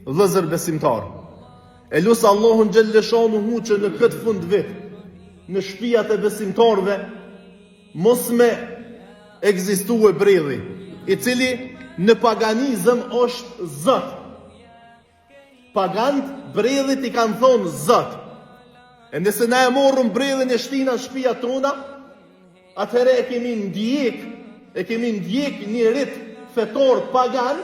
Vëllezër besimtarë, e lus Allahun xhelleshanuhu që në këtë fund vit, në shpijat e besimtarëve, mos me ekzistue bredhi, i cili në paganizëm është zot. Pagant bredhit i kanë thonë zot. E nëse na e morëm bredhin e shtina në shpijat tona, atëherë e kemi ndjek, e kemi ndjek një rit fetor pagan,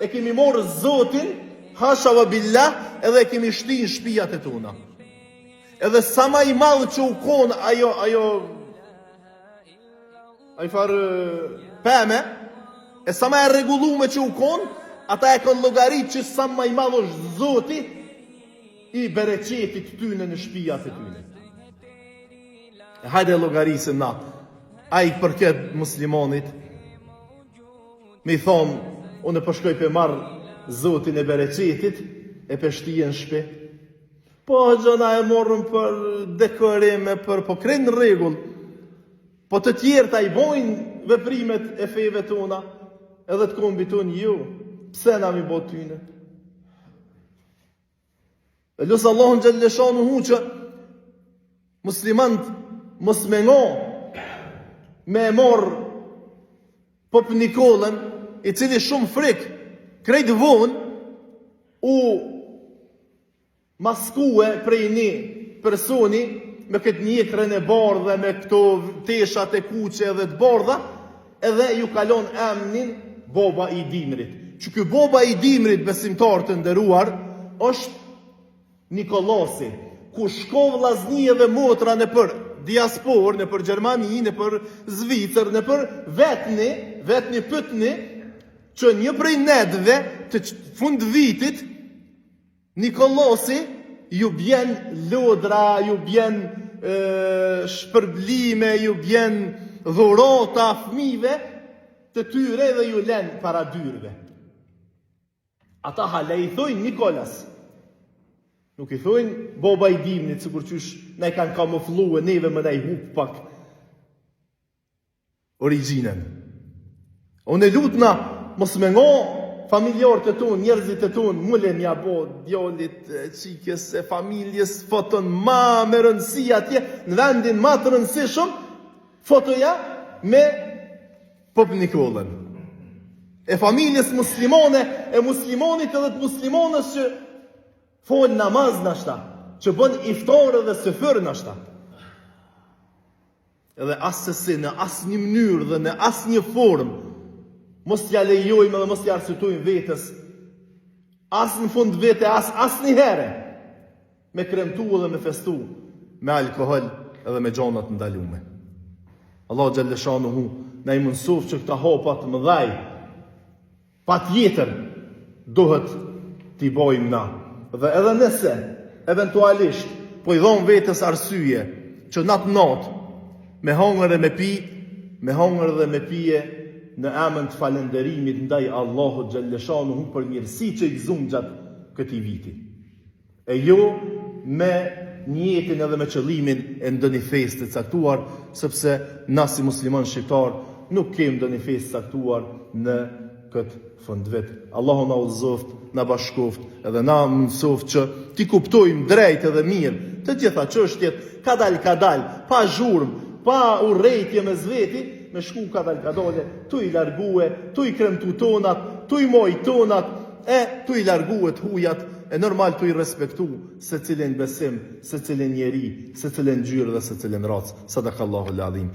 e kemi morë zotin, hasha wa billah, edhe e kemi shti në shpijat e tona. Edhe sa ma i madh që u konë ajo, ajo, Ai farë peme, e sa ma e rregullume që u konë, ata e kanë llogarit që sa ma i madh është zoti i bereqetit tyne në shpijat e tyne. E hajde e llogarisim na, a i përket muslimonit, me i thonë, unë po shkoj pe marr zotin e bereqetit, e pe shtije në shpi. Po, hoxhë na e morëm për dekorim e për, po krejt në rregull, Po të tjerët a i bojnë veprimet e feve tona, edhe të kombit tonë jo, pse na mi bo tyne? E lus Allahun xhelleshanuhu që muslimant mos me ngo me e morë Pop Nikollën, i cili shumë frikë, krejt vonë, u Maskue prej ni personi me këtë mjekrën e bardhë dhe me këto teshat e kuqe dhe të bardha, edhe ju ka lon emnin Boba i Dimrit. Që ky Boba i Dimrit besimtarë të nderuar është Nikollasi, ku shko vllazni edhe motra nëpër diasporë, nëpër Gjermani, nëpër Zvicër, nëpër vetni, vetni pytni, që një prej netëve të fund vitit, Nikollasi ju bjen lodra, ju bjen shpërblime, ju bjen dhurata fëmijëve të tyre dhe ju len para dyrve. Ata hala i thojnë Nikolas. Nuk i thojnë boba i dimnit, sikur qysh na i kanë kamuflue neve me na i hup pak origjinën. Unë e lutna, mos me ngo familjarët e tonë, njerëzit e tonë, mule m'ja bo djalit, çikës, e familjes, foton ma me rëndësi atje, në vendin ma të rëndësishëm, fotoja me Pop Nikollën. E familjes muslimane, e muslimonit edhe të muslimonës që fal namaz nashta, që bën iftar edhe syfyr nashta. Edhe assesi në asnjë mënyrë dhe në asnjë formë mos t'ja lejojmë dhe mos t'ja arsyetojmë vetes as në fund vit e as asnjëherë me kremtu dhe me festu me alkohol edhe me gjona të ndalume. Allahu xhelleshanuhu na i mundësoftë që këta hapa të mëdhaj Patjetër duhet t'i bojmë na. Dhe edhe nëse eventualisht po i dhon vetes arsye që n'atë natë me hongër e me pi, me hongër dhe me pije në emën të falënderimit ndaj Allahut xhelleshanuhu për mirësi që i gëzum gjatë këtij viti. E jo me nijetin edhe me qëllimin e ndonjë festë të caktuar, sepse na si muslimanë shqiptarë nuk kem ndonjë festë të caktuar në këtë fundvit. Allahu na udhëzoftë, na bashkoftë edhe na mundësoftë që t'i kuptojmë drejt edhe mirë të gjitha çështjet kadal kadal, pa zhurmë, pa urrejtje mes veti, me shku kadal kadale, tu i largue, tu i kremtu tonat, tu i mojt tonat, E tu i largue të hujat, e normal tu i respektu secilin besim, secilin njeri, secilën ngjyrë dhe secilën racë. Sadakallahul adhim.